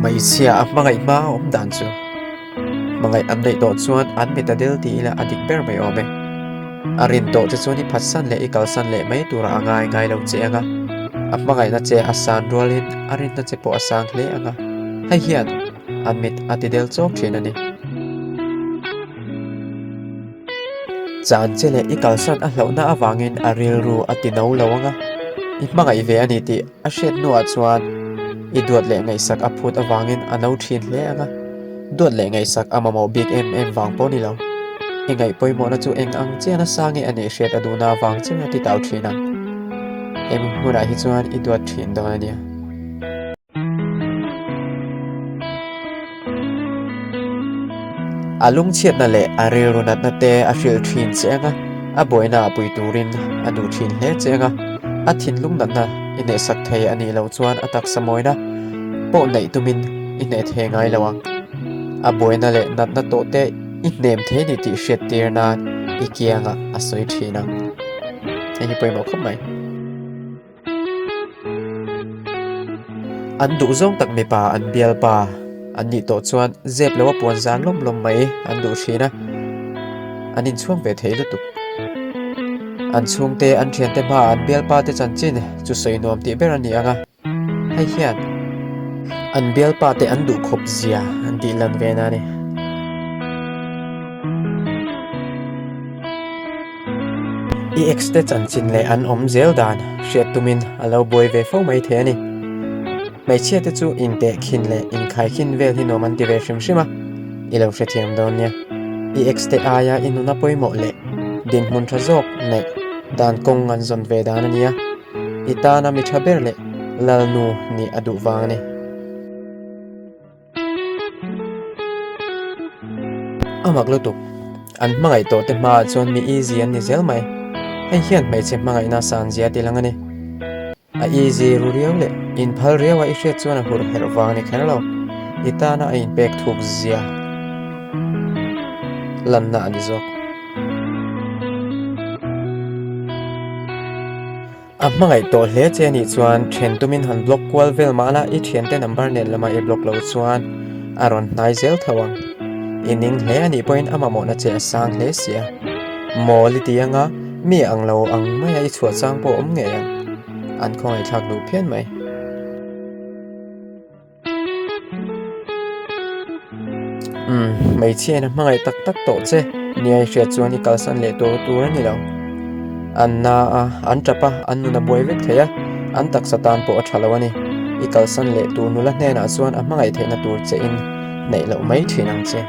Hmeichhia a hmangaih hma a awm dan chu hmangaih an neih tawh chuan an mit a del ti ila a dik ber mai awm e. A rin tawh che chuan i phatsan leh i kalsan leh mai turah a ngai ngai lo che ang a, a hmangaihna che a san rualin a rinna che pawh a sang hle ang a, hei hian an mit a ti del chawk thin a ni. Chan che leh i kalsan a hlauhna avangin a rilru a ti no lo ang a, i hmangaih ve a ni tih a hriat hnuah chuan i duat leh ngaihsak a phut avangin a no thin hle ang a, duat leh ngaihsak a mamawh bik em em vang pawh ni lo. I ngaih pawimawhna chu eng ang chian a sang nge a nih hriat a duhna avang chiang a ti tau thin ang. Hemi hmunah hi chuan i duat thin dawn a nia. A lungchhiatna leh a rilru natna te a hrilh thin che ang a, a buaina a pui turin a duh thin hle che ang a, a thinlung natna i hnehsak thei a nih loh chuan a taksa mawina pawh neih tumin i hneh thei ngai lo ang. A buaina leh natna tawh te i hnem thei ni tih hriat tir nan i kiangah a sawi thin ang. Hei hi pawimawh khawp mai. An duh zawng tak mipa an bialpa an nih tawh chuan zep lo a puan zan lawm lawm mai an duh thin a, an inchhuak ve thei lutuk. An chhungte an thiante hmaah an bialpa te chanchin chu sawi nuam tih ber a ni ang a, hei hian an bialpa te an duh khawp zia an tih lan ve na a ni. I ex te chanchin leh an awm zel dan hriat tumin a lo buai ve fo mai thei a ni. Hmeichhia te chu inteh khin leh inkhai khin vel hi nuam an ti ve hrim hrim a, i lo hrethiam dawn nia. I ex te aia i nuna pawimawh leh dinhmun tha zawk neih dan kawng an zawn ve dan a nia. I tana mi tha ber leh lalnu nih a duh vang a ni. A mak lutuk. An hmangaih tawh te hmaah chuan mi easy an ni zel mai. Hei hian hmeichhe hmangaihna san zia ti lang a ni. A easy ru riau leh inphal riau a i hriat chuan a hur herh vang ni kher lo. I tana a inpek thuk zia lanna a ni zawk. A hmangaih tawh hle che anih chuan then tumin han block kual vel mah la i thiante number nen lama i block lo chuan a rawn hnai zel tho ang. I ning hle anih pawhin a mamawhna che a sang hle sia. Mawl i ti anga mi ang lo ang maia i chhuah chang pawh awm ngei ang. An khawngaihthlak duh phian mai. Umm, hmeichhia in a hmangaih tak tak tawh che nia i hriat chuan i kalsan leh tur tur a ni lo. An na a, an tap a, an nun a buai vek thei a, an taksa tan pawh a tha lo a ni. I kalsan leh tur nula hnenah chuan a hmangaih theihna tur che in neih loh mai thin ang che.